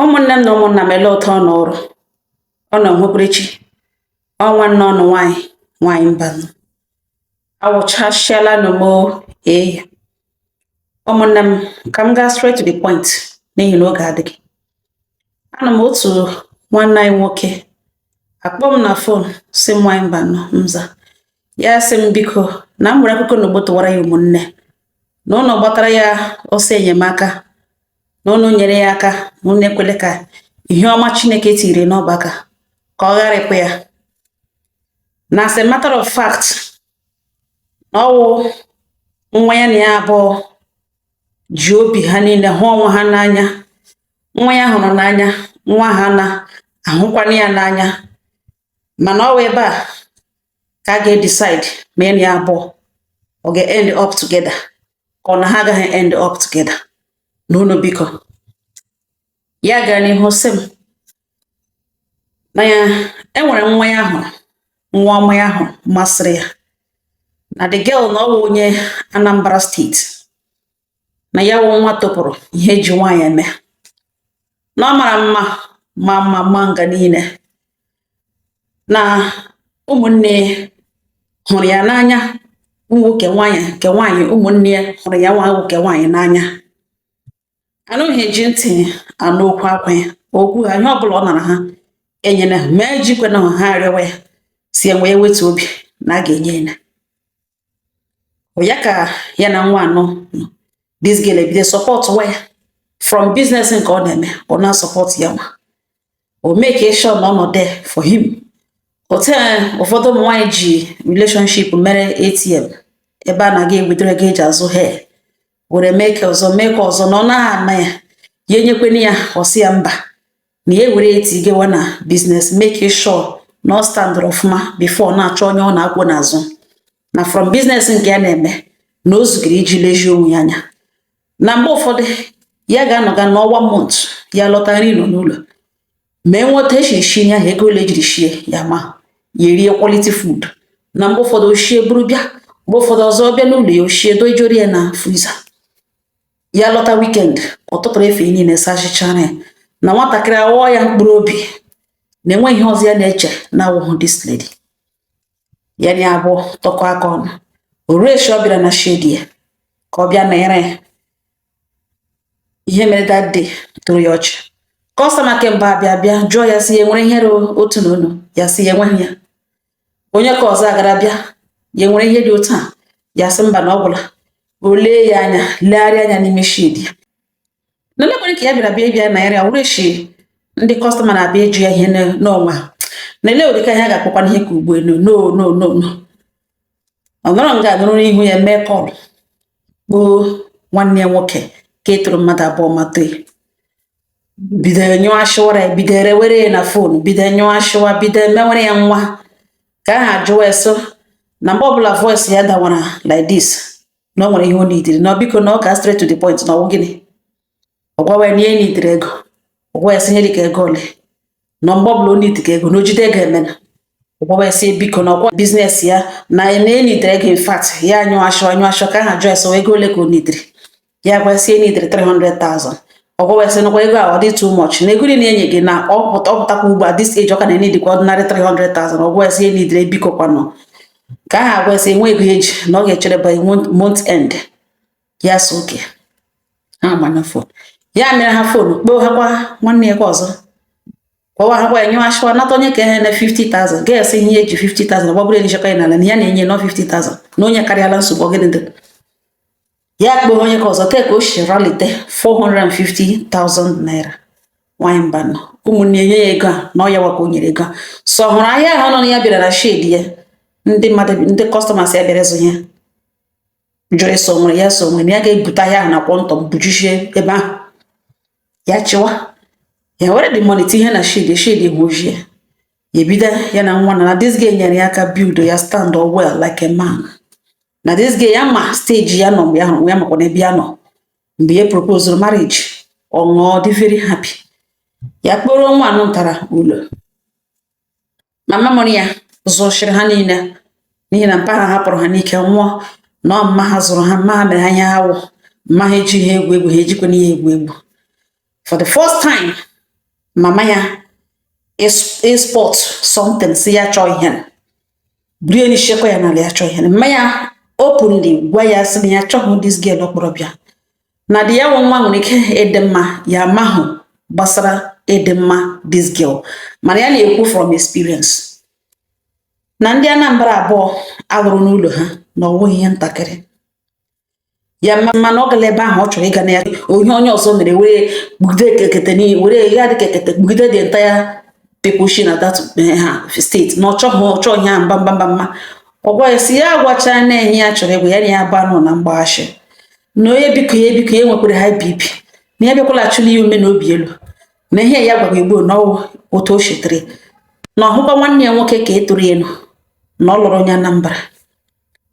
Ụmụnne m na ụmụnna m, ele ụtọ ọ nọrụ ọ nọ nwekwerechi ọ nwanne ọnụ nwaanyị nwaanyị mba nọ awụchasịala n'umo. Ee, ụmụnne m, ka m gaa straight to the point n'ihi na oge adịghị. Ana m otu nwanne anyị nwoke akpọ m na phone, si m, "Nwaanyị mba nọ mza." Ya sị m, biko, na m nwere akụkọ na ogbo tụwara ya ụmụnne na ụnụ gbatara ya ọsọ enyemaka, na ụnụ nyere ya aka, na ụnụ ekwele ka ihe ọma Chineke tiri n'ọbaka ka ọ gharịpụ ya. Na as a matter of fact, na ọwụ nwa ya na ya abụọ ji obi ha niile hụ onwe ha n'anya. Nwa ya hụrụ n'anya, nwa ha na ahụkwana ya n'anya, mana ọ wụ ebe a ka a ga-edecide ma ya na ya abụọ ọ ga-end up together ka ọ na ha agaghị end up together. Na unu biko. Ya gara n'ihu sị m na ya enwere nwa ya hụrụ, nwa ọma ya hụrụ masịrị ya, na the girl na ọ wụ onye Anambra Steeti, na ya wụ nwa topụrụ ihe eji nwaanyị eme, na ọ mara mma, ma mma mma nga niile, na ụmụnne hụrụ ya n'anya, ụmụ nwoke nwaanyị nke nwaanyị, ụmụnne ya hụrụ ya nwa nwoke nwaanyị n'anya. Anụghị eji ntị anụ okwu akwa ya, okwu ha, ihe ọbụla ọ nara ha enyere ha, ma ejikwana ha arịọwa ya si enwe ya wetu obi na a ga-enye ya. Ọ ya ka ya na nwa anọ nọ, this girl ebido support wa ya from business nke ọ na-eme. Ọ na-support ya nwa, o make sure na ọ nọ there for him. Otu ụfọdụ ụmụ nwaanyị ji relationship mere ATM, ebe a na-aga ewetara ego eji azụ hair, were mee ka ọzọ, mee ka ọzọ, na ọ naghị ana ya, ya enyekwana ya, ọ sị ya mba, na ya ewere etigewa na business, make sure na ọ standụrụ ọfụma before ọ na-achọ onye ọ na-akwụ n'azụ. Na from business nke ya na-eme, na o zugiri iji lezie onwe ya anya. Na mgbe ụfọdụ ya ga-anọga n'ọnwa month, ya lọta, nri nọ n'ụlọ, ma enweta eshiri shie ahụ, ego ole ejiri shie ya, ma ya erie quality food. Na mgbe ụfọdụ o shie buru bịa, mgbe ụfọdụ ọzọ bịa n'ụlọ ya, o shie dojori ya na freezer. Ya lọta weekend, ọ tụtụrụ efe niile sachichara ya. Na nwatakịrị aghọọ ya mkpụrụ obi, na enweghị ihe ọzọ ya na-eche na awụhụ this lady. Ya na ya abụọ tọkọ aka ọnụ. O ruo echi, ọ bịara na shed ya ka ọ bịa nọnyere ya. Ihe mere that day tụrụ ya ọchị. Customer kemgbe abịa bịa jụọ ya sị ya enwere ihe otu na unu, ya sị ya enweghị ya. Onye ka ọzọ agara bịa, ya enwere ihe dị otu a, ya sị mba, na ọ gwụla. O lee ya anya, legharịa anya n'ime shed ya, na elekwere ka ya bịara bịa ịbịa nanyere ya, wụrụ echi ndị customer na-abịa ịjụ ya ihe n'onwe ha, na ele ụdịka ihe a ga-akpọkwa ihe ka ugbo elu. No, no, no, no, ọ nọrọ nga nụrụ n'ihu ya, mee call, kpoo nwanne ya nwoke ka e toro mmadụ abụọ ma too. Bido nyụọ ashịwara ya, bido rewere ya na phone, bido nyụọ ashịwa, bido mewere ya nwa ka aha jụwa ya so na mgbe ọbụla voice ya dawara like this, na o nwere ihe o nidiri, na biko, na ọ ga straight to the point, na ọwụ gịnị. Ọ gwawa ya na ihe nidiri ego. Ọ gwa ya sị ihe dịka ego ole, na mgbe ọbụla o nidiri ego, na o jide ego emena. Ọ gwawa ya sị biko, na ọkwa business ya na enidiri ego. In fact, ya anyụ ashọ anyụ ashọ ka aha jụọ ya sị ego ole ka o nidiri. Ya gwa sị enidiri 300,000. Ọ gwawa ya sị nakwa ego a ọ dị too much, na ego niile enye gị na ọ pụta, ọ pụtakwa ugbu a, this age, ọ ka na-enidikwa ordinary 300,000. Ọ gwa ya sị enidiri, biko kwanụ. Ka aha agwa ya sị enwe ego eji, na ọ ga-echere by month end. Ya sị oke ha gbanyụ phone. Ya mere ha phone kpoo ha kwa nwanne ya kwa ọzọ, kpọwa ha gwa ya nyụọ ashịwa, nata onye ka ihe na 50,000 ga-esi ihe eji 50,000 gbagburu enichekwa ya n'ala, na ya na-enye nọ 50,000, na onye karịala nsogbu gịnị dị. Ya kpọọ onye ka ọzọ tee ka o si ralite 450,000 naira. Nwaanyị mba nọ, ụmụnne enye ya ego a, na ọ ya ka o nyere ego a so hụrụ ahịa ahụ nọ na ya bịara na shed ya. Ndị mmadụ, ndị customers ya bịara ịzụ ihe, jụrụ ịso nwere ya so nwere ya ga-ebute ahịa ahụ na quantum bujuchie ebe ahụ. Ya chịwa ya were the money tinye na shed, shed hụjie ya. Ebido ya na nwa na this girl nyere ya aka build ya, stand well like a man. Na this girl, ya ma stage ya nọ mgbe ya hụrụ ya, makwa n'ebe ya nọ mgbe ya proposed marriage. Ọ ṅụọ, dị very happy. Ya kpọrọ nwa anụ ntara ụlọ mama mụrụ ya, zụchiri ha niile, n'ihi na mpa ha hapụrụ ha n'ike nwụọ, na ọ mma ha zụrụ ha, mma ha mere ha ihe ha wụ, mma ha ejighị egwu egwu, ha ejikwana ya egwu egwu. For the first time Mama ya export something, si ya chọọ ihe buru n'ishekwa ya n'ala, ya chọọ ihe. Mma ya openly gwa ya sị na ya chọghị this girl ọ kpọrọ bịa, na di ya nwe nwa nwere ike ịdị mma. Ya amahụ gbasara ịdị mma this girl, mana ya na-ekwu from experience na ndị Anambra abụọ alụrụ n'ụlọ ha na ọwụghị ihe ntakịrị. Ya mana ọ gara ebe ahụ ọ chọrọ ịga na ya onye onye ọzọ mere were kpugide ekete n'ihi were ya dịka ekete kpugide the entire people shi na that ha steeti, na ọ chọghị, ọ chọghị ya. Mba, mba, mba, mma. Ọ gwa ya si ya agwacha na-enye ya chọrọ ịgwa ya na ya ba nọ na mgbaghashi na onye biko ya, biko, ya nwekwara high BP, na ya bịakwala achụli ya ume na obi elu na ihe ya gwara igbo na ọwụ otu o shetere na ọhụkwa nwanne ya nwoke ka e toro elu na ọ lụrụ onye Anambra,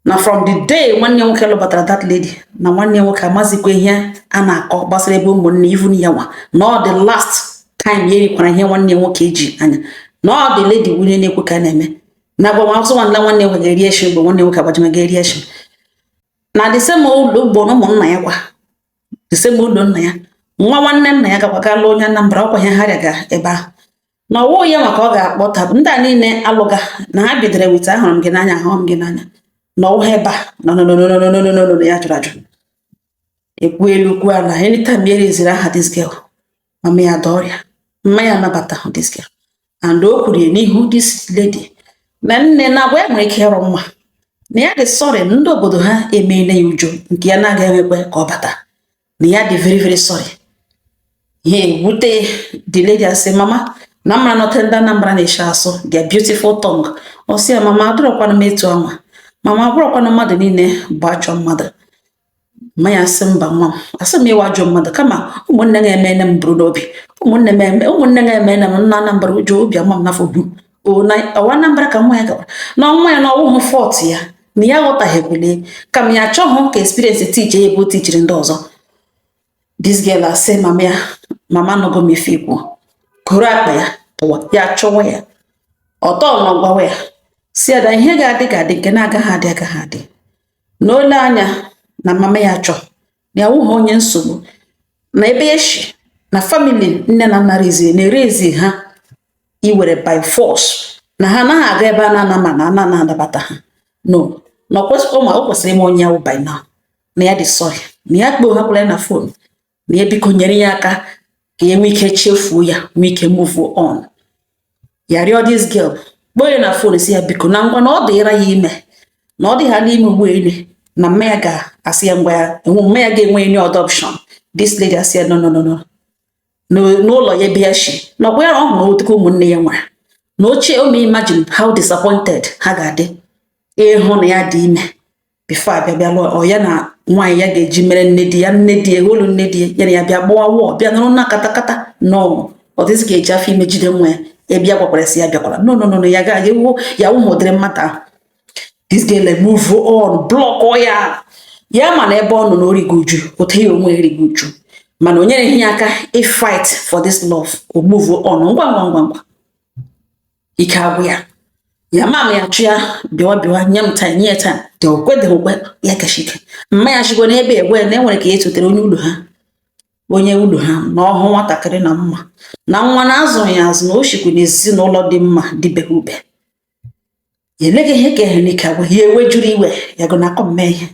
na from the day nwanne ya nwoke lụbatara that lady, na nwanne ya nwoke amazikwa ihe a na-akọ gbasara ebe ụmụnne, even ya nwa, na ọ the last time ya erikwara ihe nwanne ya nwoke eji anya na ọ the lady wunye na-ekwe ka a na-eme na agwa nwa nwanne nwanne nwoke ga-eri eshi mgbe nwanne nwoke agbajima ga-eri eshi na the same ụlọ ugbo na ụmụnna ya kwa, the same ụlọ nna ya, nwa nwanne nna ya gakwa ga lụọ onye Anambra. Ọkwa ihe ha rịaga ebe ahụ na ọwụ ya maka ọ ga-akpọta ndị a niile alụga na ha bidoro wit ahụrụ m gị n'anya, ahụrụ m gị n'anya, na ọwụ ha ebe a. No, no, no, no, no, no, no, no, no. Ya jụrụ ajụ, ekwu elu kwuo ala. Anytime ya reziri aha this girl, mama ya da ọrịa. Mma ya anabata this girl, and o kwuru ya n'ihu this lady na nne na agwa ya nwere ike ịrụ nwa na ya dị sorry, ndị obodo ha emeela ya ujo nke ya na-agaghị enwekwe ka ọ bata, na ya dị very, very sorry. Ihe ewute the lady, asị mama na mma nọte ndị Anambra na-eshi asụ their beautiful tongue. Ọ sị ya, "Mama, adịrọkwana m etu anwa. Mama, abụrọkwana mmadụ niile bụ ajọ mmadụ." Mma ya sị, "Mba, nwa m, asị m ịwa ajọ mmadụ, kama ụmụnne ga-emene m buru n'obi, ụmụnne m eme, ụmụnne ga-emene m nna Anambra ụjọ obi ama m n'afọ bu o na ọwa Anambra ka nwa ya gawara na nwa ya na ọwụhụ fault ya, na ya aghọtaghekwele, kama ya achọghị ka experience teach ya ebe o tichiri ndị ọzọ." This girl asị mama ya, "Mama, nọgo m ife ikwu." Koro akpa ya pụwa. Ya chọwa ya ọtọ nọ gwawa ya si ya na ihe ga-adị ga-adị, nke na-agaghị adị agaghị adị. Na ole anya na mama ya chọ na ya wụghị onye nsogbu na ebe ya shi na family nne na nna reziri na-erezi ha iwere by force, na ha anaghị aga ebe a na-ana ma na ana na-anabata ha. No, na o kwesịrị ime onye ahụ by now, na ya dị sorry, na ya kpoo hakwara ya na phone, na ya biko nyere ya aka ka ya nwee ike chefuo ya, nwee ike move on. Ya rịọ this girl, kpọọ ya na phone, si ya biko na ngwa na ọ dịra ya ime, na ọ dị ha n'ime ugbu elu, na mma ya ga-asị ya ngwa ya enwe mma ya ga-enwe any other option. This lady asị ya, "No, no, no, no." N'ụlọ ya ebe ya shi na ọkwa ya ọ hụrụ otuko ụmụnne ya nwere na ochie o may imagine how disappointed ha ga-adị ịhụ na ya dị ime before abịa bịa lụọ ọ ya na nwaanyị ya ga-eji mere nne di ya, nne di ya olu nne di ya, ya na ya bịa gbawa wọọ bịa nụrụ na katakata. No, ọ dịzị ka eji afọ ime jide nwa ya ebe ya gwakwara si ya bịakwara. No, no, no, no, ya ga ewu ya wụ ụdịrị mmadụ ahụ. This girl move on, block ya. Ya ma na ebe ọ nọ na origo uju otu ya onwe erigo uju, mana o nyereghị ya aka ị fight for this love. O move on ngwa ngwa ngwa ngwa, ike agwụ ya. Ya mama ya chụ ya, bịawa, bịawa, nye m time, nye ya time dị okwe dị okwe ya kacha ike. Mma ya chịkwa n'ebe egwe na enwere ka ya etutere onye ụlọ ha, onye ụlọ ha na ọhụ nwatakịrị na mma na nwa na azụrụ ya azụ, na o shikwa n'ezinụlọ dị mma dịbeghị ube. Ya eleghị ihe ka ehere n'ike agwa ya, ewejuru iwe ya go na akọ mme ihe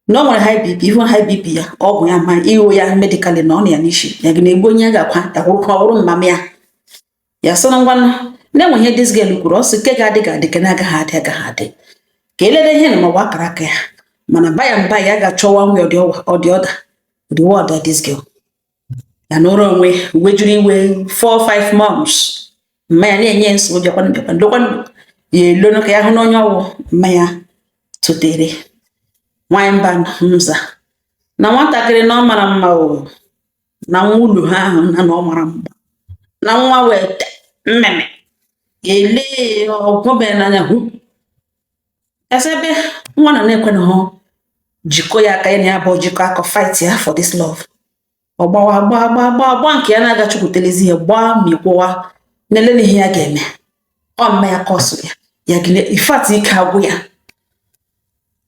na o nwere high BP, even high BP ya ọgwụ ya ma iwe ya medically na ọ na ya n'isi ya ga na-egbu onye ya ga-akwa ya gwụrụ ọ bụrụ mama ya. Ya sị na ngwanụ na-enwe ihe this girl kwuru, ọ sị nke ga-adị ga-adị, nke na-agaghị adị agaghị adị, ka elele ihe na maọbụ akara aka ya. Mana by and by ya ga-achọwa nwe ọdị ọdị ọda reward this girl. Ya nụrụ onwe wejuru iwe 4 5 months, mma ya na-enye nsogbu, bịakwanụ, bịakwanụ, dokwanụ ya elonu ka ya hụ na onye ọwụ mma ya tụtere nwanyị mba nza na nwatakịrị na ọ mara mma o na nwa ụlọ ha ahụ na ọ mara mma na nwa wee mmemme ele ọgwụbe n'anya hụ ese ebe nwa nọ na-ekwe hụ jikọ ya aka ya na ya bụ jikọ akọ fight ya for this love. Ọ gbawa gbaa gbaa gbaa gbaa nke ya na-aga chukwutelezi ya gbaa mikwụwa na-elele ihe ya ga-eme ọ mma ya kọsụ ya ya gile. In fact, ike agwụ ya.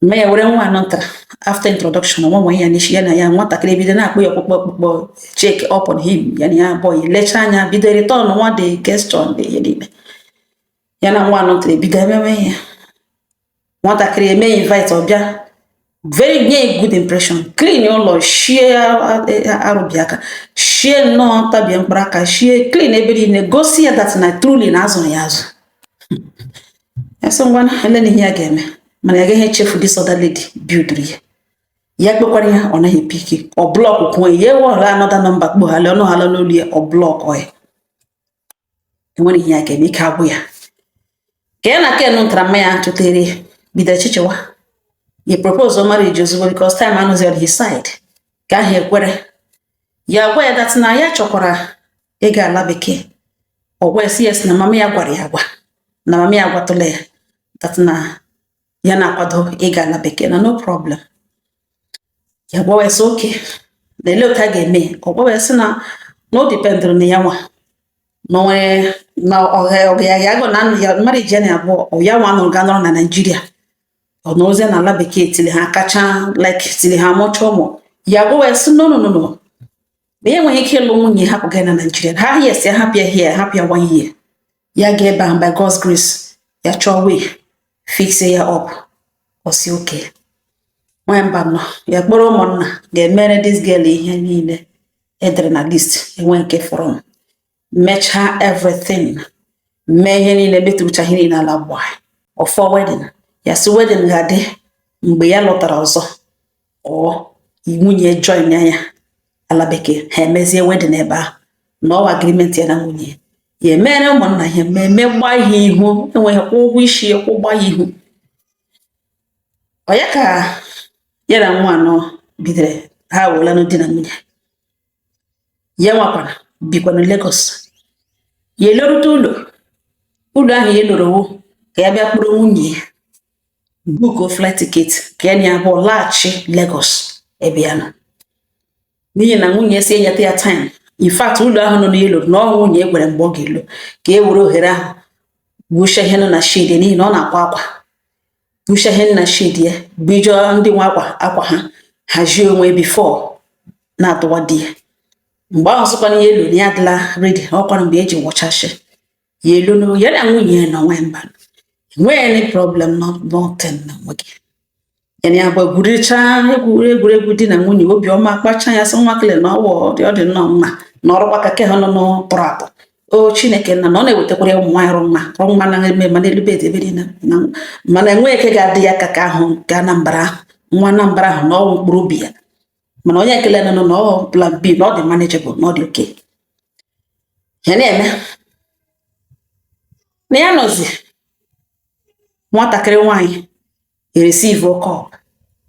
Mma ya were nwa anọ ntara. After introduction, ọnwa ya n'isi ya na ya, nwatakịrị ebido na-akpọ ya ọkpụkpọ ọkpụkpọ, check up on him. Ya na ya abụọ ya lechaa anya, bido return nwa, the gesture, the ihe niile. Ya na nwa anọ ntara ebido emewe ya. Nwatakịrị eme invite, ọbịa very nye good impression, clean ụlọ, shie arụbịa aka, shie nnọọ tabie mkpụrụ aka, shie, clean ebe niile, gosi ya that na truly na azụrụ ya azụ. Ya sị, ngwa, ele na ihe ya ga-eme, mana ya agaghị echefu this other lady buildiri ya. Ya kpekwara ya, ọ naghị e-pick, ọ block kwuo ya. Ewere another number kpoghalị ọnụ hala n'olu ya, ọ block ya. Enwere ihe ya ga-eme, ike agwụ ya. Ka ya na ken ntara mmanya tụtere, bidoro chichewa ya, propose marriage ozugbo, because time anọzi on his side. Ka ahụ ekwere, ya gwa ya that na ya chọkwara ịga ala bekee. Ọ gwa ya sị yes, na mama ya gwara ya agwa, na mama ya agwatụla ya that na ya na-akwado ịga ala bekee, na no problem. Ya gwawa ya sị okay, na ele otu a ga-eme. Ọ gwawa ya sị na o dependụrụ na ya nwa na o nwere na ọga ya ya agụ na ya marriage ya na abụọ. Ọ ya nwa nụrụ ga nọrọ na Naịjirịa, ọ nọrọzie n'ala bekee tili ha kacha like tili ha mụcha ụmụ. Ya gwawa ya sị no, no, no, no, na ya enweghị ike ịlụ nwunye hapụ gaa na Naịjirịa. Ha yes, ya hapụ ya here, hapụ ya one year, ya ga ebe ahụ, by God's grace ya chọọ way fix ya up. Ọ sị okay. Nwanyị mba nọ ya kpọrọ ụmụnna ga-emere this girl ihe niile edere na list, enwe nke fọrọ m. Mechaa everything, mee ihe niile, metụrụcha ihe niile ala gbaa ọfọ wedding. Ya sị wedding ga-adị mgbe ya lọtara ọzọ, ọ nwunye join ya ala bekee, ha emezie wedding ebe ahụ, na ọwa agreement ya na nwunye ya. Emere ụmụnna ihe mmemme, gbaa ihe ihu, enweghị kwụ ụgwọ isi ya, kwụ gbaa ya ihu. Ọ ya ka ya na nwa anọ bidoro, ha welanụ di na nwunye. Ya nwakwana bikwa na Lagos. Ya elorute ụlọ, ụlọ ahụ ya elorowo ka ya bịa kpọrọ nwunye ya, book flight ticket, ka ya na ya abụọ laghachi Lagos ebe ya nọ, n'ihi na nwunye si enyeta ya time. In fact, ụlọ ahụ nọ n'elu na ọ nwunye gwara mgbe ọ ga-elo, ka e were ohere ahụ gwuchie ihe nọ na shed, n'ihi na ọ na-akwa akwa, gwuchie ihe nọ na shed ya, bijọ ndị nwe akwa akwa ha, hazie onwe before na-atụwa di ya. Mgbe ahụ sịkwana ya elu na ya adịla ready, ọkwanụ mgbe eji wọchashi ya elu ya na nwunye ya nọ. Nwee mba, enweghị any problem, no, nothing na nwoke ya na ya bụ gwuricha egwuregwu di na nwunye, obiọma kpacha ya, sị nwa kele na ọwụ ọ dị nnọọ mma na ọrụkwa ka ke ha nọ n'tọrọ atọ. O Chineke nna, na ọ na-ewetakwara ya ụmụ nwaanyị rụ mma rụ mma na eme ma n'elu bed ebe niile na mana enweghị eke ga-adị ya ka ahụ nke Anambra ahụ, nwa Anambra ahụ, na ọwụ mkpụrụ obi ya. Mana onye ekele nọ na ọ plan B, na ọ dị manageable, na ọ dị okay. Ya na-eme na ya nọzi, nwatakịrị nwaanyị receive call,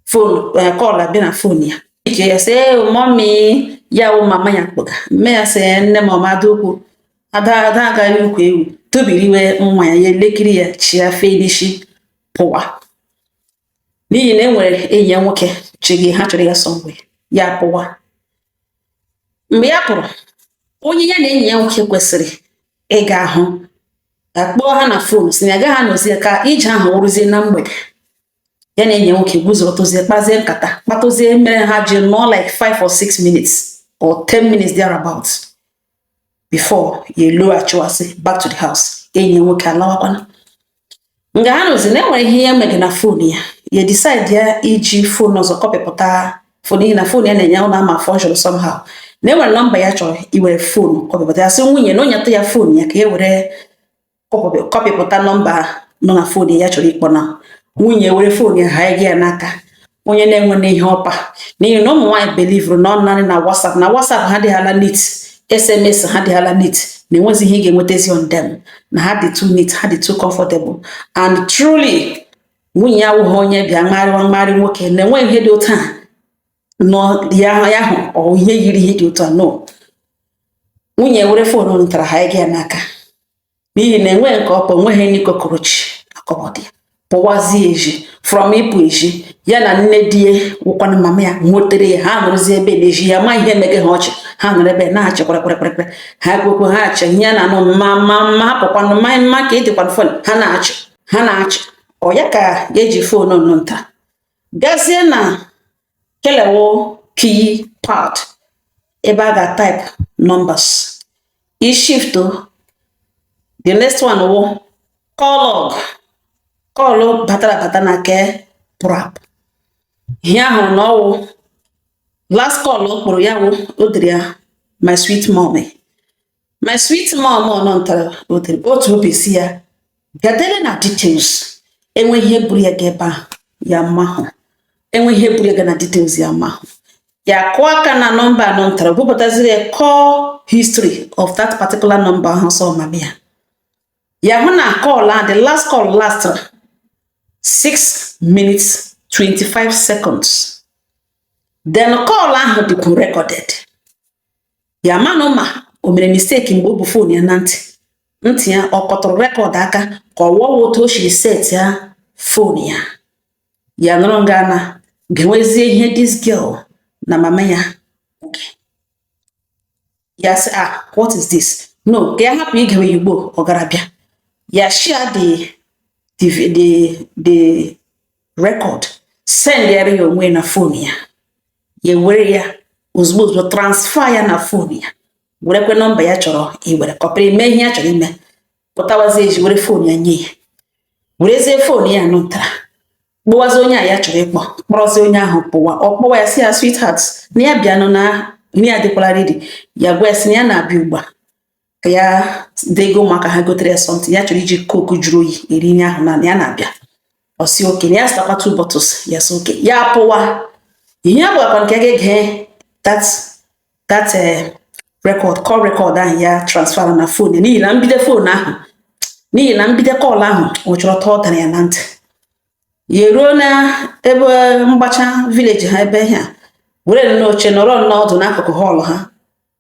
phone call abịa na phone ya. Ike ya sị, "Mummy." Ya wụ mama ya kpọga mme ya, sị nne m ọma, ada ukwu, ada, ada agaghị ukwu ewu tobiriwe nwa ya. Ya elekiri ya, chia fee n'isi, pụwa, n'ihi na e nwere enyi ya nwoke chigi ha chọrọ ya somewhere. Ya pụwa. Mgbe ya pụrụ, onye ya na enyi ya nwoke kwesịrị ịga ahụ akpọọ ha na phone, si na ya agaghị anọzie, ka ije ahụ wụrụzie na mgbede. Ya na enyi ya nwoke guzoro, kpazie nkata, kpatụzie, mere ha ji nọọ like 5 or 6 minutes or 10 minutes thereabout before ya eloghachiwasị back to the house. Enyi ya nwoke alawakwana. Nga ha nọzi na enwere ihe ya mege na phone ya, ya decide ya iji phone ọzọ copypụta phone, n'ihi na phone ya na-enye ọ na-ama function somehow, na enwere nọmba ya chọrọ iwere phone copypụta. Ya sị nwunye na o nyetụ ya phone ya ka e were copypụta nọmba nọ na phone ya chọrọ ịkpọ. Na nwunye were phone ya ha ya n'aka onye na-enwe ihe ọpa, n'ihi na ụmụ nwaanyị believeru na ọ naanị na WhatsApp, na WhatsApp ha dịghala neat, SMS ha dịghala neat, na enwezi ihe ị ga-enwetazi on them, na ha dị too neat, ha dị too comfortable. And truly, nwunye ya awụghị onye bịa mgharịwa mgharị nwoke, na enweghị ihe dị otu a nọ ya ya hụ ọ ihe yiri ihe dị otu a. No, nwunye were phone ntara ha ya n'aka, n'ihi na enweghị nke ọkpa, onweghị any cockroach na cupboard ya. Pụwazie ezi. From ịpụ ezi, ya na nne di ya, wụkwanụ mama ya, nwetere ya. Ha nọrọzie ebe na-ezi ya ma ihe emege ha ọchị. Ha nọrọ ebe na-achị kwerekwerekwe, ha kwekwe, ha achị ihe ya na-anụ mma mma mma, hapụkwanụ mma mma ka ịdịkwanụ phone ha na-achị, ha na-achị. Ọ ya ka ya eji phone nọ nta. Gazie na kelewo keypad ebe a ga-type numbers, i shift o, the next one wụ call log, call batara abata na ke pụrụ apụ. Ihe ahụ na ọwụ last call o kpọrọ ya wụ o dere ya, "My sweet mommy, my sweet mom." Ọ nọ ntara o dere otu obi si ya gadere na details. Enwe ihe buru ya ga ebe ahụ ya mahụ, enwe ihe buru ya ga na details ya mahụ. Ya kụọ aka na nọmba anọ ntara, bupụtaziri ya call history of that particular number ahụ. Sọ mami ya, ya hụ na call ahụ, the last call last 6 minutes 25 seconds. Then call ahụ dịkwu recorded. Ya manụ ma o mere mistake mgbe o bu phone ya na ntị, ntị ya ọ kọtụrụ record aka, ka ọ wụọ otu o siri set ya phone ya. Ya nụrụ nga na ga-enwezie ihe this girl na mama ya oge. Ya sị, "Ah, what is this?" No, ka ya hapụ igewe ya ugbo. Ọ gara bịa ya share the record, send ya ya onwe na phone ya. Ya were ya ozugbo ozugbo, transfer ya na phone ya, werekwe nọmba ya chọrọ iwere kọpịrị mee ihe ya chọrọ ime, pụtawazie eji were phone ya nye ya, werezie phone ya nụtara kpọwazie onye a ya chọrọ ịkpọ, kpọrọzie onye ahụ pụwa. Ọ kpọwa ya, sị ya, "Sweetheart," na ya bịanụ, na nri ya dịkwala ready. Ya gwa ya sị na ya na-abịa ugbu a, ka ya dego ụmụaka ha gotere ya something, ya chọrọ iji Coke jụrụ oyi eri nri ahụ, na ya na-abịa. Ọ sị okay, na ya zụtakwa two bottles. Ya sị okay. Ya pụwa. Ihe ya bụ nke ya ga-ege that record, call record ahụ ya transfer na phone ya, n'ihi na mbido phone ahụ, n'ihi na mbido call ahụ ọ chọrọ tọọ dara ya na ntị. Ya eruo na ebe mgbacha village ha, ebe ha were nnọọ oche nọrọ nnọọ ọdụ n'akụkụ hall ha,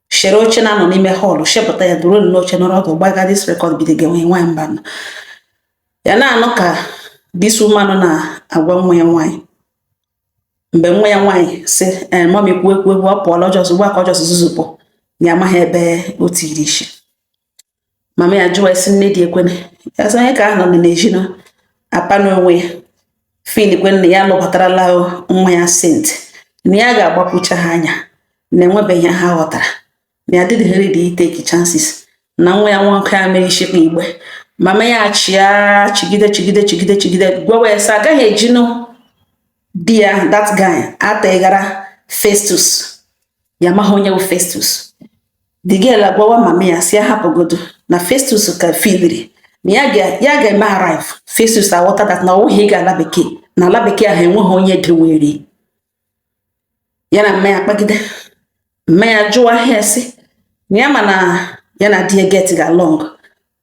shere oche na-anọ n'ime hall, shepụta ya, duru nnọọ oche, nọrọ ọdụ, gbaga this record, bido ga-enwe nwaanyị mba nọ ya na-anụ ka this woman na-agwa nwa ya nwaanyị. Mgbe nwa ya nwaanyị sị, "Ee, mummy," kwuo ekwu ekwu, ọ pụọla ọjọọ ugbu a, ka ọjọọ zuzupụ ya, amaghị ebe o tiri isi. Mama ya jụwa esi nne dị ekwene ya sị onye ka ahụ nọ n'ezinụ apa n'onwe ya feel kwe na ya lụbatarala nwa ya saint, na ya ga-agbapụcha ha anya, na enwebeghị ihe ha ghọtara, na ya adịghị ready take chances na nwa ya nwoke a mere ishikpa igbe. Mama ya achịa chigide chigide chigide chigide, gwawa ya sị agaghị ejinụ di ya, that guy atịghara Festus. Ya amaghị onye bụ Festus. The girl agwawa mama ya si ya hapụgodo na Festus ka filiri na ya ga-eme arrive. Festus aghọta that na ọwụghị ịga ala bekee, na ala bekee ahụ enweghị onye dewere ya. Na mma ya kpagide, mma ya jụwa ha sị na ya ma na ya na di ya get ga along,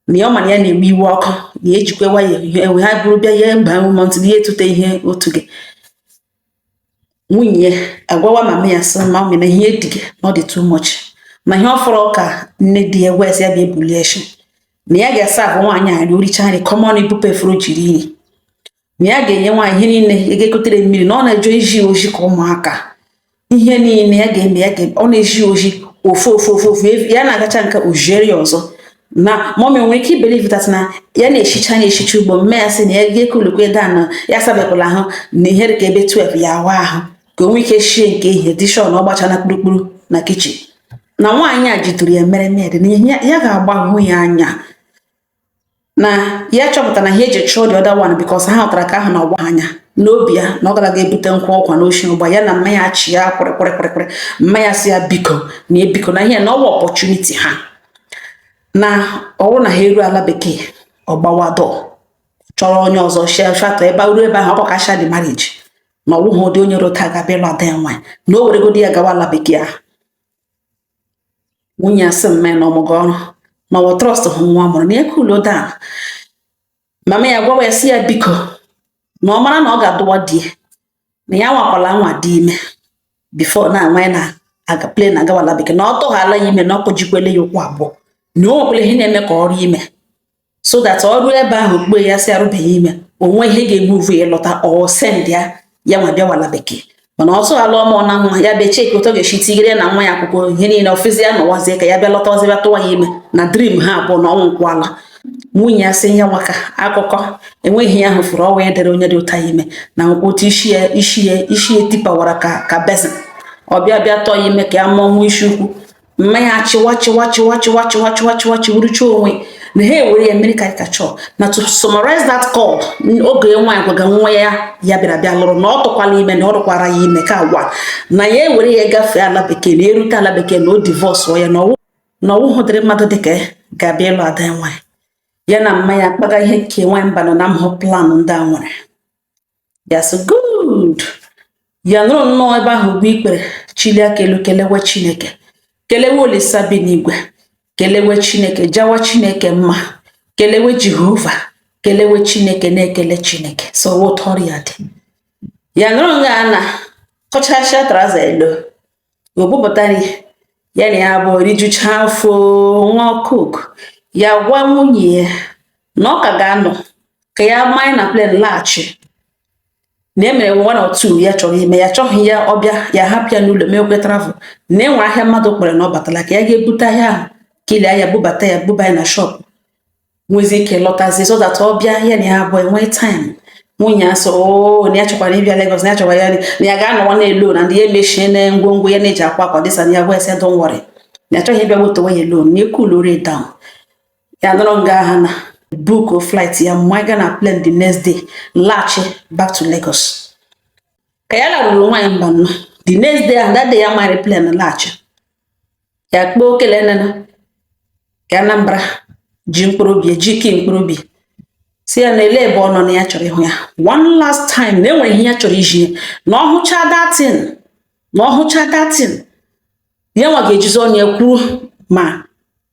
na ya ọ ma na ya na-ewe iwe ọkụ, na ya ejikwa nwayọ ewe ha bụrụ bịa ya baa ụmụ ntị ya etute ihe otu gị. Nwunye ya agwawa mama ya sị, "Mummy, na ihe di gị na ọ dị too much," na ihe ọ fọrọ ka nne di ya gwa ya sị ya bịa ebulie shi, na ya ga-asa ahụ nwaanyị a nri, oricha nri common, ibupụ efere o jiri nri, na ya ga-enye nwaanyị ihe niile, ya ga-ekotere mmiri, na ọ na-eje iji oji ka ụmụaka, ihe niile ya ga-eme ya ga ọ na-eji oji ofu ofu ofu ofu ya na-agacha nke ojiere ya ọzọ. Na mummy nwere ike ibelieve that na ya na-eshicha na-eshicha ugbo. Mme ya sị na ya ga-ekulukwe dan, na ya sabekwala ahụ na ihe dị ka ebe 12 ya awa ahụ, ka o nwee ike shie nke ehihie, dị sure na ọ gbachana kpurukpuru na kitchen, na nwaanyị a jiduru ya mere mere na ihe ya ga-agbahụ ya anya, na ya chọpụtara na ihe eji chụọ the other one because ha hụtara ka ahụ na ọgba ha anya n'obi ya, na ọ gara ga-ebute nkwụ ọkwa n'oshi ụgba ya. Na mma ya achị ya kwịrịkwịrịkwịrị. Mma ya sị ya biko, na ebiko, na ihe na ọwa opportunity ha, na ọwụ na ha eru ala bekee, ọgbawa dọ chọrọ onye ọzọ shatọ ebe ruo ebe ahụ, ọ kasha the marriage, na ọwụghị ụdị onye rota ga-abịa ịlụ ada ya nwaanyị, na o weregodi ya gawa ala bekee ahụ. Nwunye ya sị mma ya na ọmụgọ ọrụ na ọwụ trust hụ nwa mụrụ na ya cool down. Mama ya gwawa ya sị ya biko, na ọ mara na ọ ga-adụwa di ya, na ya nwakwala nwa dị ime before na nwa ya na aga plane na agawala bekee, na ọ tụghala ya ime, na ọ kụjikwele ya ụkwụ abụọ, na o nwekwara ihe na-eme ka ọrụ ime, so that ọ ruo ebe ahụ kpuo ya sị arụbeghị ime, onwe ihe ga-emuvu ya lọta, ọ send ya ya nwa bịawala bekee. Mana ọ tụghala ọmụ na nwa ya bịa cheki otu ọ ga-esi tigere na nwa ya akwụkwọ, ihe niile ọfịzi ya nọwazie ka ya bịa lọta ọzọ, bịa tụwa ya ime na dream ha abụọ, na ọnwụ nkwala. Nwunye ya sị ya nwaka akụkọ enweghị ya hụfuru ọnwa ya dere onye dị ụta ya ime na otu isi ya isi ya isi ya tipawara ka basin. Ọ bịa bịa tọọ ya ime ka ya mụọ nwa isi ukwu. Mmanya chịwa chịwa chịwa chịwa chịwa chịwa chịwa chịwurucha onwe na ha ewere ya mmiri karikachọ. Na to summarize that call, oge nwaanyị gwaga nwa ya ya bịara bịa lụrụ na ọ tụkwala ime, na ọ tụkwara ya ime ka agwa na ya ewere ya gafee ala bekee, na erute ala bekee na o divorce ya, na ọwụhụ dịrị mmadụ dịka ya ga-abịa ịlụ ada ya nwaanyị. Ya na mma ya kpaga ihe nke nwaanyị mba nọ na mhụ plan ndị a nwere ya. So good, ya nụrụ nnọọ ebe ahụ ugbu ikpere chili aka elu, kelewe Chineke, kelewe Olisa bi n'igwe, kelewe Chineke, jawa Chineke mma, kelewe Jehova, kelewe Chineke, na-ekele Chineke. So ụtọ ọrụ ya dị. Ya nụrụ nga na kọchasịa trouser elu, o bupụtara ya na ya abụọ rijucha afọ, ṅụọ Coke. Ya gwa nwunye ya na ọ ka ga-anọ ka ya manye na plane laghachi, na e mere one or two ya chọrọ ime. Ya chọghị ya ọbịa ya hapụ ya n'ụlọ mekwe travel, na e nwere ahịa mmadụ kpere na ọ batala ka ya ga-ebute ahịa ahụ, kilie ya, bubata ya, buba ya na shop, nwezi ike lọtazie, so that ọ bịa ya na ya abụọ enwee time. Nwunye ya sị oo, na ya chọkwara ịbịa Lagos, na ya chọkwara ya, na ya ga-anọwa n'elu na ndị ya emechie na ngwongwo ya na-eji akwa akwa dịsa. Na ya gwa ya sị don't worry, na ya chọghị ịbịa wetewe ya alone, na ecoolore down. Ya nọrọ nga ha na book flight, ya maga na plane the next day, laghachi back to Lagos. Ka ya laruru, nwaanyị mba nnọọ, the next day ahụ, that day ya mara plane laghachi, ya kpọọ okele nene ka Anambra ji mkpụrụ obi ji ike mkpụrụ obi si ya na ele ebe ọ nọ, na ya chọrọ ịhụ ya one last time, na enwere ihe ya chọrọ iji na ọ hụcha datin, na ọ hụcha datin ya nwa ga-ejizi ọnụ ya kwuo ma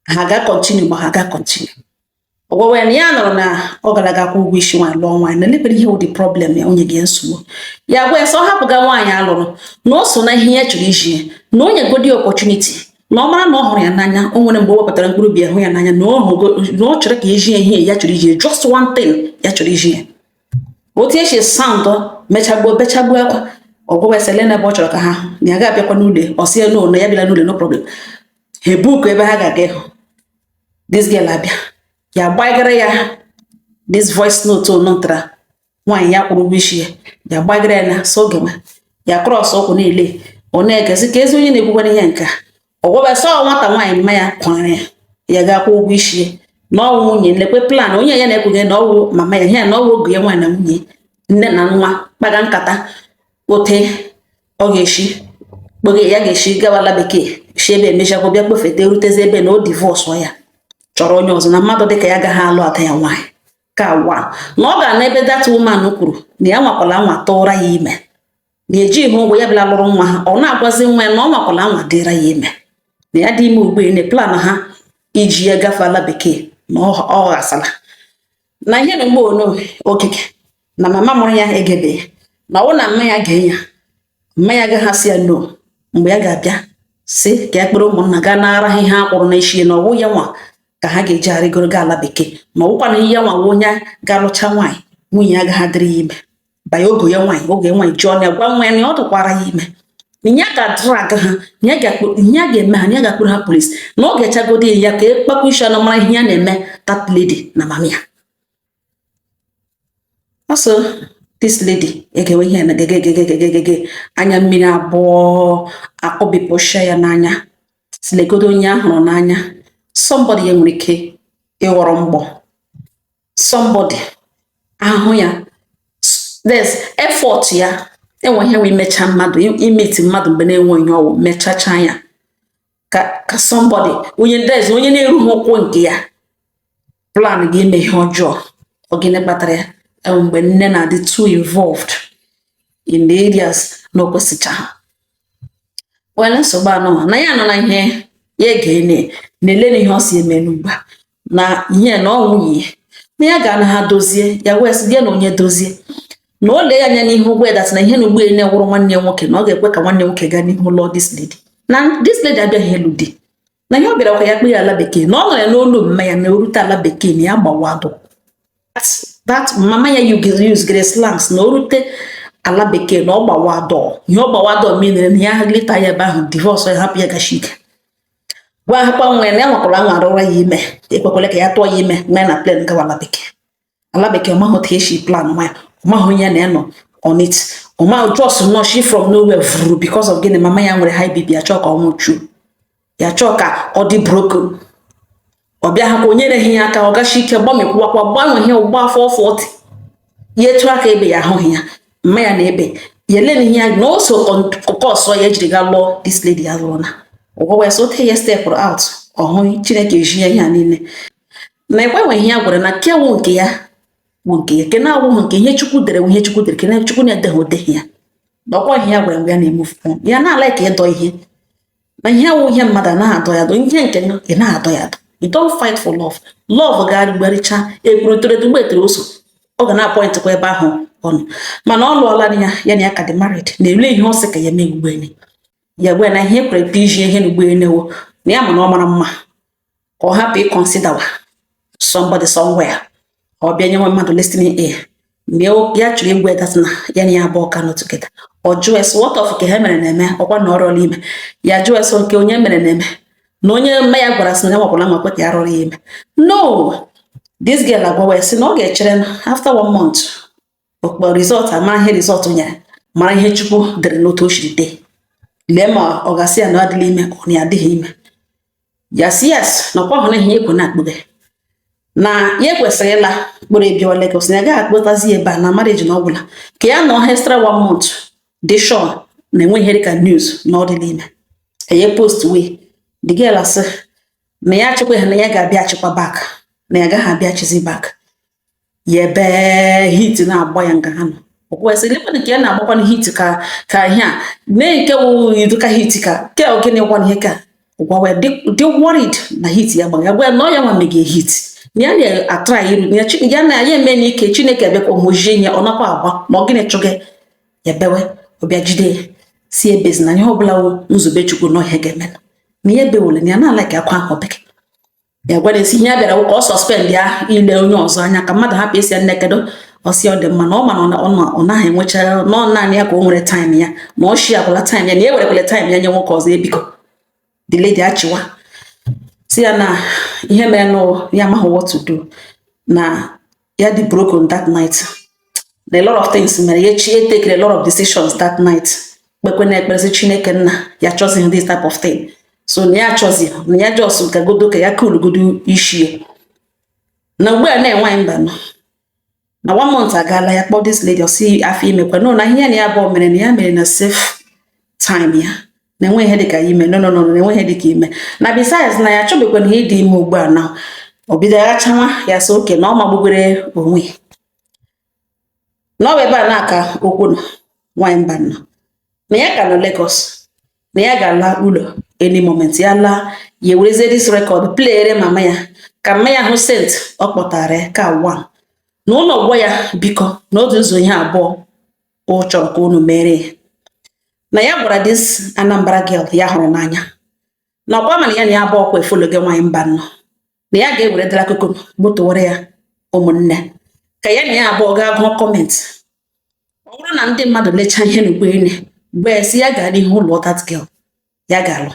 ha ga continue, ma ha ga continue. Ọ gwawa ya na ya nọrọ na ọ gara aga kwụ ụgwọ isi nwaanyị, lụọ nwaanyị, na elekere ihe wụ the problem ya onye gị nsogbu. Ya gwa ya sị ọ hapụga nwaanyị alụrụ, na o so na ihe ya chọrọ iji na onye godi opportunity, na ọ mara na ọ hụrụ ya n'anya. O nwere mgbe o wepụtara mkpụrụ obi ya hụ ya n'anya, na ọ hụgo na ọ chọrọ ka eji ya ihe ya chọrọ iji, just one thing ya chọrọ iji ya. Otu esi sound mechagbuo bechagbuo akwa. Ọ gwawa ya sị lee n'ebe ọ chọrọ ka ha hụ, na ya ga-abịakwa n'ụlọ. Ọ sị ya no, na ya bịala n'ụlọ, no problem. Ha ebuku ebe ha ga-aga ịhụ. This girl abịa, ya gbagara ya this voice note onu ntara nwaanyị ya kwụrụ ụgwọ isi ya. Ya gbagara ya na so oge nwa ya cross ụkwụ niile, ọ na-egezi ka ezi onye na-ekwukwana ihe nke a. Ọ gwaba sọ nwata nwaanyị mma ya kwara ya, ya ga-akwụ ụgwọ isi ya, na ọwụ nwunye nlekwe plan onye ya na-ekwughị na ọwụ mama ya ihe, na ọwụ oge ya nwaanyị na nwunye, nne na nwa kpaga nkata ote ọ ga-esi kpoge ya, ga-esi gawala bekee, si ebe emechakwa bịa kpofete, rutezi ebe na o divorce ya, chọrọ onye ọzọ, na mmadụ dịka ya agaghị alụ ada ya nwaanyị ka wa, na ọ ga na ebe that woman kwuru na ya nwakwala anwa tụra ya ime, na ejighị ụgwọ ya bịala lụrụ nwa ha. Ọ na-agwazi nwa ya na ọ nwakwala anwa dịra ya ime, na ya dị ime ugbu a, na plan ha iji ya gafe ala bekee na ọ ghasala, na ihe na mgbe ono okike na mama mụrụ ya egebeghị, na ọ na mma ya gee ya, mma ya agaghị asị ya no mgbe ya ga-abịa si ka ya kpere ụmụnna gaa nara ha ihe ha kwụrụ n'isi, na ọwụ ya nwa ka ha ga-eji arịgoro gaa ala bekee, ma ọwụkwa na ihe ya nwa onye ga-alụcha nwaanyị, nwunye ya agaghị adịrị ya ime banye oge ya nwaanyị, oge nwaanyị ji ọnụ ya gwa nwa ya na ọ dịkwara ya ime, na ya ga-drag ha, na ya ga-eme ha, na ya ga-akpụrụ ha polisi, na ọ ga-echagodi ya ka ekpakwa isi ọnụ mara ihe ya na-eme that lady na mama ya. Ọsọ this lady egewe ihe na gegegegegegege, anya mmiri abụọ akọbipụsha ya n'anya, silegodo onye ahụrụ n'anya, somebody ya nwere ike ịghọrọ mgbọ, somebody ahụ ya, there's effort ya enwe ihe wee mecha mmadụ imeti mmadụ mgbe na-enwe onye ọwụ mechacha ya ka somebody onye, there's onye na-erughị ụkwụ nke ya plan gị ime ihe ọjọọ. Ọ gịnị kpatara ya? Enwe mgbe nne na-adị too involved in the areas na o kwesịchaghị. Well, nsogbu anọ na ya nọ na ihe ya ege na-ele na ihe ọ si eme n'ugbu a na ihe na ọ nwunye ya, na ya ga na ha dozie ya, wee sị ya na onye dozie, na o lee ya anya n'ihu gwa ya that na ihe na ugbu a na-ewụrụ nwanne ya nwoke, na ọ ga-ekwe ka nwanne nwoke gaa n'ihu lụọ this lady, na this lady abịaghị elu di, na ihe ọ bịara kwa ya kpe ya ala bekee, na ọ nọ ya n'olu mma ya na orute ala bekee na ya gbawado that mama ya use gere slangs, na o rute ala bekee na ọ gbawa dọọ ihe ọ gbawa dọọ menere na ya leta ya ebe ahụ, divorce ya, hapụ ya gashi ike. Gwa ahụkwa nwa ya na ya nwakwara anwa arụra ya ime, ekwekwele ka ya tụọ ya ime mee na plane gawa ala bekee. Ala bekee, ọ maghị otu esi plan nwa ya, ọ maghị onye ya na ya nọ on it, ọ maghị, just nọ shi from nowhere vuru. Because of gịnị? Mama ya nwere high BP, ya chọọ ka ọ nwụchuo, ya chọọ ka ọ dị broken. Ọ bịa hakwa o nyereghị ya aka, ọ gachi ike gbanwekwuwakwa, gbanwe ihe ụgbọ afọ 40 ya etu aka ebe ya ahụghị ya. Mma ya na ebe ya ele ihe ya na o so kọsọ ya ejiri ga lụọ this lady ya lụrụ na ụgwọ wee so ote ya step out ọhụ. Chineke eji ya ihe a niile na ekwenwe ihe ya gwara na kewu nke ya wụ nke ya, kene awụghị nke ihe Chukwu dere wụ ihe Chukwu dere, kene Chukwu na-edeghị odeghị ya. Na ọkwa ihe ya gwara mgbe ya na-emove on, ya na-ala ka ịdọ ihe na ihe awụ ihe mmadụ anaghị adọ ya adọ, ihe nke ị na-adọ ya adọ. You don't fight for love. Love ga-agbarịcha ekwuru toro eto, mgbe etere oso ọ ga na-apointkwa ebe ahụ ọ nọ. Mana ọ lụọla ya, ya na ya ka dị married, na-ele ihe ọ sị ka ya mee ugbene ya gwa na ihe ekwere iji ihe na ugbene wo na ya ma na ọ mara mma, ka ọ hapụ ịconsiderwa somebody somewhere, ọ bịa nyewe mmadụ listening ear. Mgbe ya chọrọ igwe that na ya na ya abụọ ka nọ together, ọ jụọ ese what of nke ha mere na-eme ọkwa na ọrụọla ime. Ya jụọ ese nke onye mere na-eme na onye mma ya gwara sị na ya nwakwara nwa kwe ka ya rụrụ ya ime. No, this girl agwawa ya sị na ọ ga-echere after one month okpo result, amara ihe result nyere, mara ihe Chukwu dere n'otu o siri dee, lee ma ọ ga-asị ya na ọ adịla ime, ọ na ya adịghị ime. Ya sị yes, na ọkwa hụrụ ihe ekwe na-akpụghe na ya ekwesịrị ịla kpụrụ ebiwa Lagos, na ya gaghị akpọtazi ya ebe a na marriage na ọgwụla, ka ya nọ extra one month dị sure na enweghị ihe dịka news na ọ dịla ime. Enye post wee the girl asị na ya achịkwa na ya ga-abịa achịkwa back, na ya agaghị abịachizi back. Ya ebe heat na-agba ya nga ha nọ, o kwesịrị lekwana ka ya na-agbakwana heat ka ihe a mee nke wụ iduka heat ka ke ogene gwana ihe ka gwa wee dị worried na heat ya gbara ya, gwa ya na ọ ya nwa mege heat na ya na-atry iru ya ya na ya eme n'ike. Chineke abịakwa mojie ya, ọ nakwa agba ma ọ gịnị chụgị ya bewe. Ọbịa jide ya si ebezi na ihe ọbụla wụ nzube Chukwu na ọhịa ga-eme na ya ebewole na ya na-ala ka akwa ahụ bekee. Ya gwara esi ihe ya bịara wụ ka ọ suspend ya ile onye ọzọ anya, ka mmadụ hapụ isi ya nne kedu ọsị ọ dị mma na ọ ma na ọ naghị enwecha na ọ naanị ya ka o nwere time ya, na ọ shi akwala time ya, na ya werekwala time ya nye nwoke ọzọ. Ebiko, the lady achịwa si ya na ihe mere nụ ya amaghị what to do, na ya dị broken that night, na a lot of things mere ya chi take a lot of decisions that night, kpekwe na ekpere sị Chineke nna ya chọzighị this type of thing, so na ya achọzi na ya just gagodo ka ya kulugodo ishie na ugbu a na-enwe mba nọ na one month agaala. Ya kpọọ this lady, ọ sị afọ imekwa no, na ihe ya na ya abụọ mere na ya mere na safe time ya, na enweghị ihe dịka ime. No, no, no, na enweghị ihe dịka ime, na besides na ya achọbekwana ihe ịdị ime ugbu a. Na o bido ghachawa ya, sị oke na ọ magbugoro onwe ya na ọ bụ ebe a na-aka okwu nọ. Nwaanyị mba nọ na ya ka nọ Lagos, na ya ga-ala ụlọ any moment. Ya laa, ya ewerezie this record playere mama ya, ka mama ya hụ sent ọ kpọtara ya ka one na ụlọ gwa ya biko na otu ụzọ ihe abụọ ọ chọrọ ka unu mere ya. Na ya gwara this Anambra girl ya hụrụ n'anya na ọkwa mana ya na ya abụọ kwa efologe. Nwaanyị mba nnọọ na ya ga-ewere dara akụkọ gbotowara ya ụmụnne ka ya na ya abụọ gaa gụọ comment. Ọ bụrụ na ndị mmadụ lechaa ihe n'ugboelu gwa ya sị ya gaa n'ihu ụlọ that girl ya ga-alụ,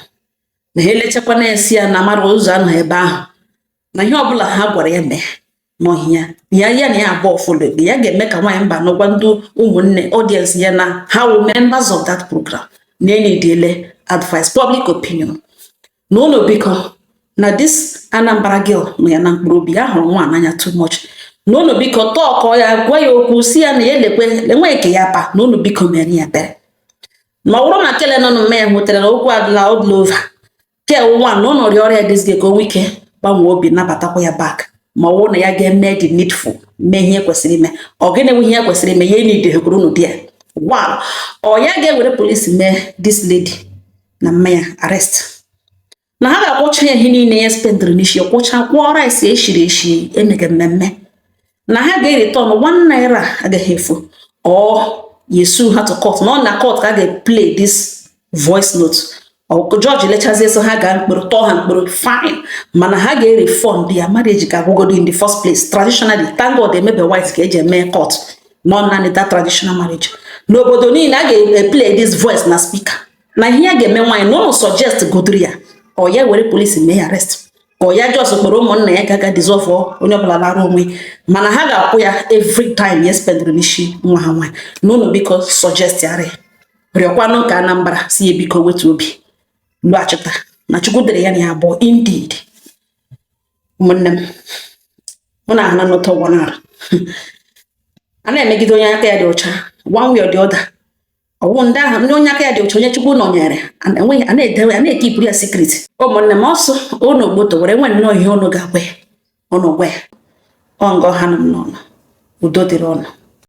na ha elechakwana ya si ya na mara ụzọ anọ ebe ahụ, na ihe ọbụla ha gwara ya mee n'ọhịa ya, ya na ya abụọ follow ya ga-eme ka nwaanyị mba nọgwa ndị ụmụnne audience ya na ha wụ members of that program na enidele advice, public opinion, na ụlọ biko na this Anambra girl nọ ya na mkpụrụ obi ya, hụrụ nwa n'anya too much, na ụlọ biko tọọkọ ya, gwa ya okwu si ya na ya elekwe enweghị nke ya pa, na ụlọ biko mere ya ebere, na ọ bụrụ na kele nọ na ya nwetara na okwu adịla ọdịla over ke nwa na ụlọ rịọ ọrịa this girl ka o nwee ike gbanwee obi nabatakwa ya back, ma ọ bụrụ na ya ga-eme the needful, mee ihe kwesịrị ime. Ọ gịnị nwe ihe kwesịrị ime ya need hekwuru unu di ya one ọ ya ga-ewere polisi mee this lady na mma ya arrest, na ha ga-akwụcha ya ihe niile ya spendịrị n'isi, kwụcha kwụọ rice eshiri eshi emege mmemme, na ha ga-ereturn ₦1 agaghị efu ọ ya sue ha to court, na ọ na court ka a ga-play this voice note. Judge lechazie so ha gaa mkpụrụ tọọ ha mkpụrụ, fine, mana ha ga-erefund ya. Marriage ga-agwụgodo in the first place traditionally. Thank God emebe white ka eji eme court, nọ naanị that traditional marriage n'obodo niile a ga-eplay this voice na speaker, na ihe ya ga-eme nwaanyị na ụnụ suggest godoro ya. Ọ ya were polisi mee ya arrest, ka ọ ya just kpọrọ ụmụnna ya gaga dissolve, onye ọbụla lara onwe, mana ha ga-akwụ ya every time ya spendịrị n'isi nwa ha nwaanyị. Na unu biko suggest yarị, rịọkwanụ ka Anambra si ya biko wetu obi lọghachita, na Chukwu dere ya na ya abụọ. Indeed, ụmụnne m, mụ na ahụ na n'ụtọ ụwa nara a na-emegide onye aka ya dị ọcha one way or the other. Ọwụ ndị ahụ, ndị onye aka ya dị ọcha, onye Chukwu nọnyere, enweghị a na-edewe, a na-ekipụrụ ya secret. Ụmụnne m, ọsọ unu gboto were nwe nnọọ ihe unu ga-agwa ya, unu gwa ya. Ọ nga ọha nọ m n'ọnụ. Udo dịrị ọnụ.